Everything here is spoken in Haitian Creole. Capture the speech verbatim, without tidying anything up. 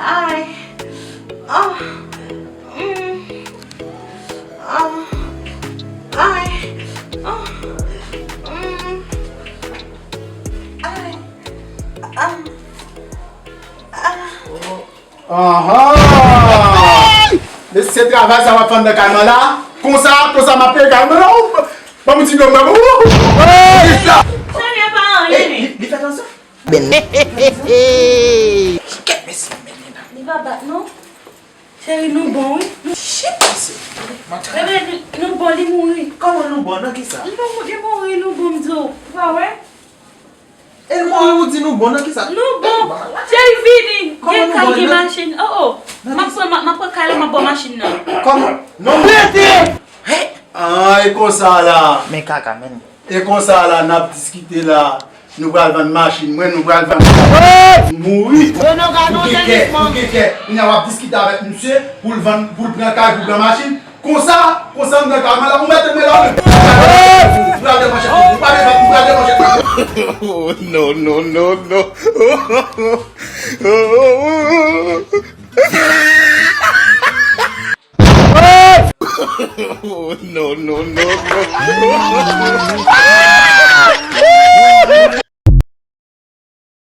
Ay. Ah. Mm. Ah. Ay. Ah. Mm. Ay. Ah. Ah. Ahan! Mesye, travay sa w ap fè anndan kay mwen la? Konsa, konsa m ap peye kay mwen la? Ban m ti dlo mwen. Cheri, e pa anyen. Li fè tan sa? Kèt mesye, men li la. Li pa bat non. Cheri, nou bon wi. Shit, mesye. Bebe, nou bon, li mouri. Kòman nou bon? Nan kisa? Nou mouri, nou bon, m di w. Ou pa wè? E nou mouri, ou di nou bon, nan kisa? Nou bon. Cheri, vini. Gen kay, gen machin. Oh, oh. M ap pran, m ap pran kay la, m ap ba w machin nan. Kòman? Non, rete! Hey! Ah, e konsa la. Men kaka, men. E konsa la, n ap diskite la. Nou pral vann machin mwen, nou pral vann machin mouri. Pou gen kè, pou gen kè. Kounye a w ap diskite avèk misye pou l vann, pou l pran kay, pou l pran machin. Konsa, konsa m nan kay mwen la, ou mete mwen la, ou pral de manchèt, ou pa de, ou pral de manchèt. Oh, no, no, no, no. Oh, no, no, no, no.